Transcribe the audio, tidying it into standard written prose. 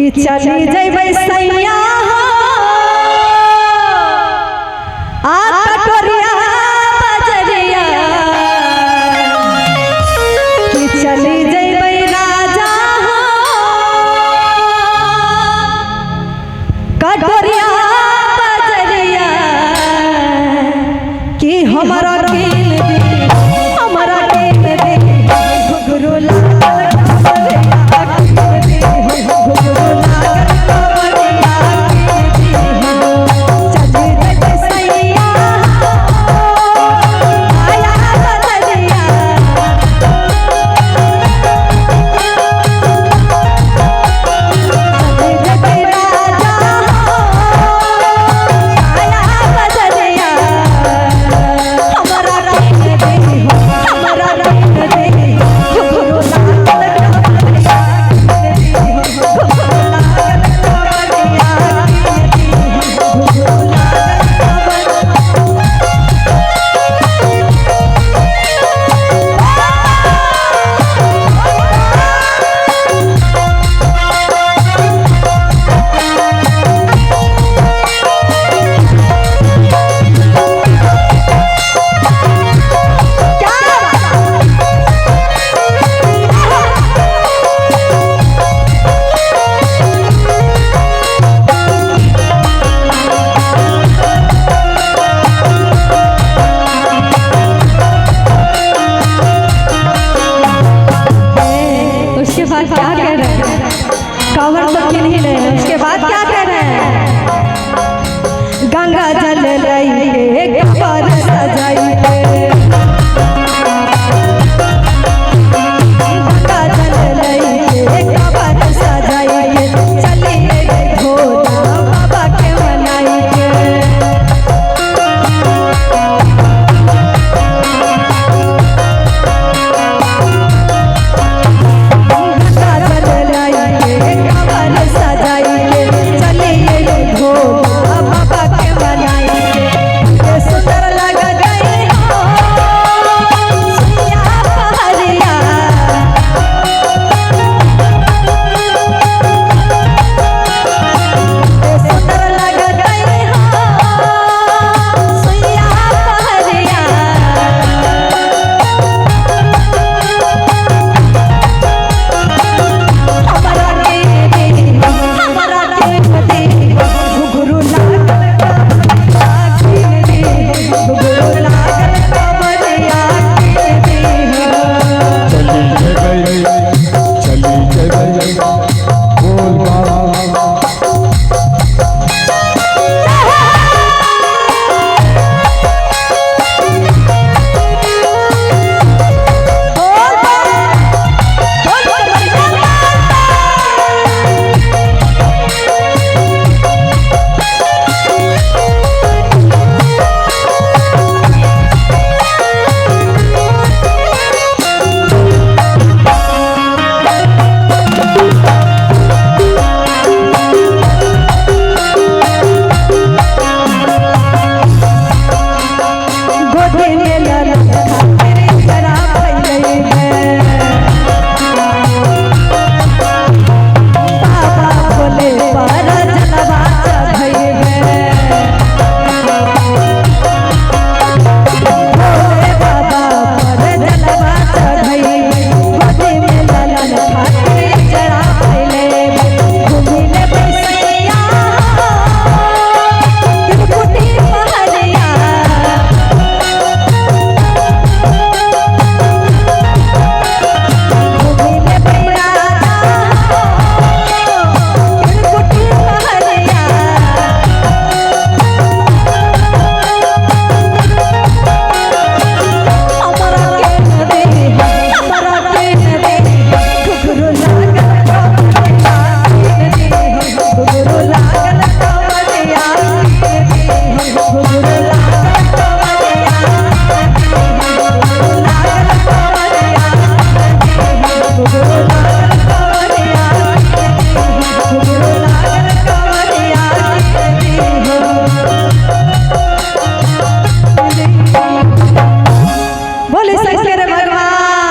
कि चली जइबै सैया हो आ कटोरिया बजरिया, कि चली जइबै राजा हो कटोरिया बजरिया, कि हमरा कीन दे, हमरा कीन दे घुघरू लाल कमरिया कीन दे, घुघरू लाल कमरिया कीन दे। चली जइबै सैया आया बजरिया, चली जइबै राजा हो आया बजरिया, हमरा कीन दे, हमरा कीन दे घुघरू लाल कमरिया कीन दे, घुघरू लाल कमरिया कीन दे, घुघरू लाल कमरिया। क्या बात? उसके बाद क्या कह रहे हैं? कांवर तो किन ही ले, उसके बाद क्या कह रहे हैं? गंगा जल